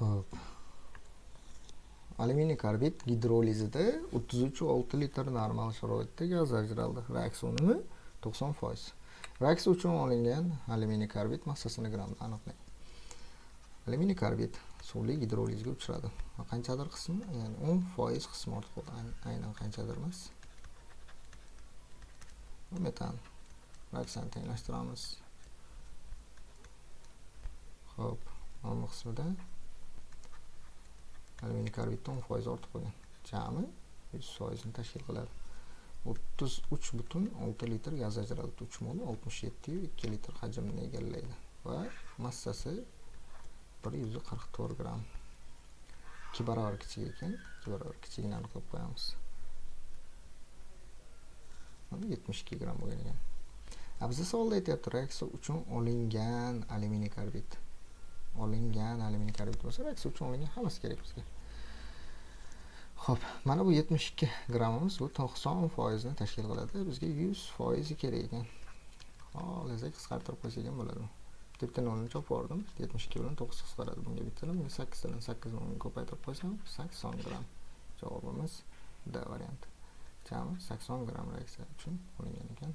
Xo'p. Alyuminiy karbid gidrolizida 33,6 litr normal sharoitda gaz ajraldi. Reaksiya unumi 90%. Reaksiya uchun olingan alyuminiy karbid massasini grammda aniqlang. Alyuminiy karbid suvli gidrolizga uchradi. Va qanchadir qismi, ya'ni 10% qismi ortib qoldi. Aynan qanchadir emas. Metan reaksiyani tenglashtiramiz. Xo'p, mana bu qismida alyuminiy karbidda 10% ortib qolgan. Jami 100% ni tashkil qiladi. 33,6 litr gaz ajraldi. 3 mol 67,2 litr hajmni egallaydi va massasi 144 gramm. 2 barobar kichik ekan, 2 barobar kichigini aniqlab qo'yamiz. Mana 72 gramm bo'lgan ekan. A bizda savolda aytyapti, reaksiya uchun olingan alyuminiy karbid. Olingan alyuminiy karbid bo'lsa, reaksiya uchun olingan hammasi kerak bizga. Xo'p, mana bu 72 grammimiz bu 90% ni tashkil qiladi. Bizga 100% kerak ekan. Xohlasak qisqartirib qo'ysak ham bo'ladi. Bitta nolni chopib yubordim. 72 bilan 9 qisqaradi. Bunga bittadan, bunga 8 tadan 8 ni ko'paytirib qo'ysam 80 gramm. Javobimiz D varianti. Jami 80 gramm reaksiya uchun olingan ekan.